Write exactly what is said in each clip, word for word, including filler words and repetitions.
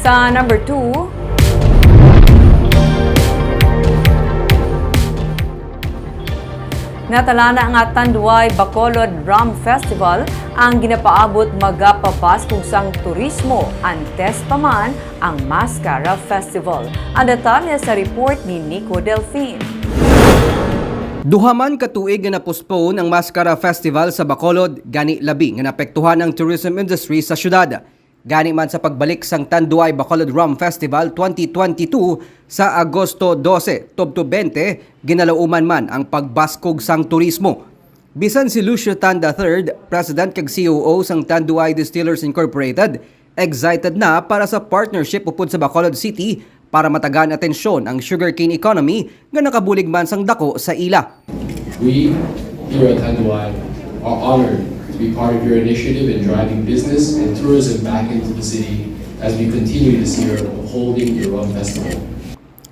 Sa number two, natalana nga Tanduay Bacolod Rum Festival ang ginapaabot magapabaskog sang turismo, antes pa man ang Mascara Festival. Ang detalye sa report ni Nico Delfin. Duha man ka tuig nga na-postpone ang Mascara Festival sa Bacolod, gani labi nga naapektuhan ang tourism industry sa syudad. Gani man sa pagbalik sang Tanduay Bacolod Rum Festival twenty twenty-two sa Agosto dose tubtob bente, ginalauman man ang pagbaskog sang turismo. Bisan si Lucio Tan the third, President kag C O O sang Tanduay Distillers Incorporated, excited na para sa partnership upod sa Bacolod City para matagaan atensyon ang sugarcane economy nga nakabulig man sang dako sa ila. We here at Tanduay are honored to be part of your initiative in driving business and tourism back into the city as we continue this year of holding your rum festival.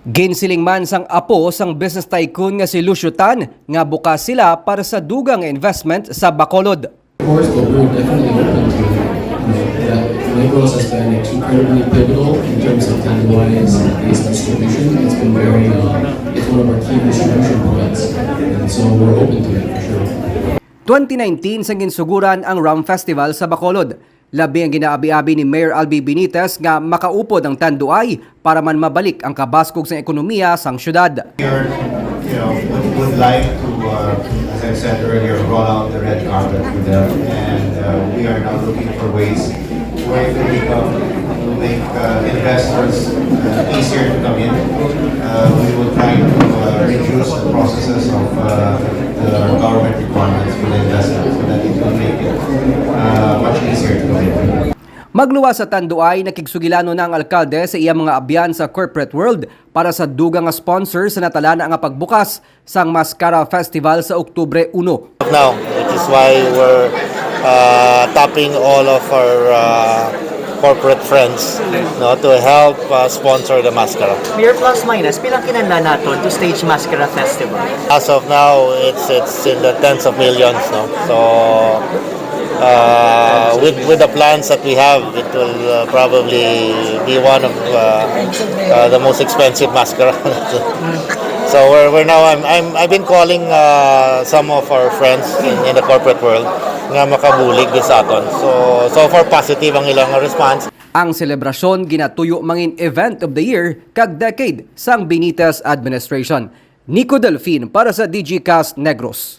Ginsiling man sang apo sang business tycoon nga si Lucio Tan nga bukas sila para sa dugang nga investment sa Bacolod. Of course, but we're definitely open to it. You know, that Negros has been incredibly pivotal in terms of Tanduay's its distribution. It's been very, uh, it's one of our key distribution points. And so we're open to it for sure. Twenty nineteen sang ginsuguran ang Rum Festival sa Bacolod. Labi ang ginaabi-abi ni Mayor Albi Benitez nga makaupod ang Tanduay para man mabalik ang kabaskog sang ekonomiya sang syudad. Here, you know, would, would like to, uh, as I said earlier, roll out the red carpet for them, and uh, we are now looking for ways where it will become to make uh, investors uh, easier to come in. Uh, we will try to uh, reduce the processes of uh, the government requirements for the investment so that it will make it uh, much easier to come in. Magluwas sa Tanduay, nakigsugilanon na ang alkalde sa iya mga abyan sa corporate world para sa dugang nga sponsor sa natalana nga pagbukas sang Mascara Festival sa Oktubre uno. Now, which is why we're uh, tapping all of our uh, corporate friends, no, to help uh, sponsor the Mascara. Mayor, plus minus, pila kinahanglan naton to stage Mascara Festival? As of now, it's it's in the tens of millions, no. So, uh, with with the plans that we have, it will uh, probably be one of uh, uh, the most expensive Mascara. So we're, we're now I'm, I'm I've been calling uh, some of our friends in, in the corporate world nga makabulig gid sa aton. So, so far positive ang ilang response. Ang selebrasyon ginatuyo mangin event of the year kag decade sang Benitez administration. Nico Delfin para sa Digicast Negros.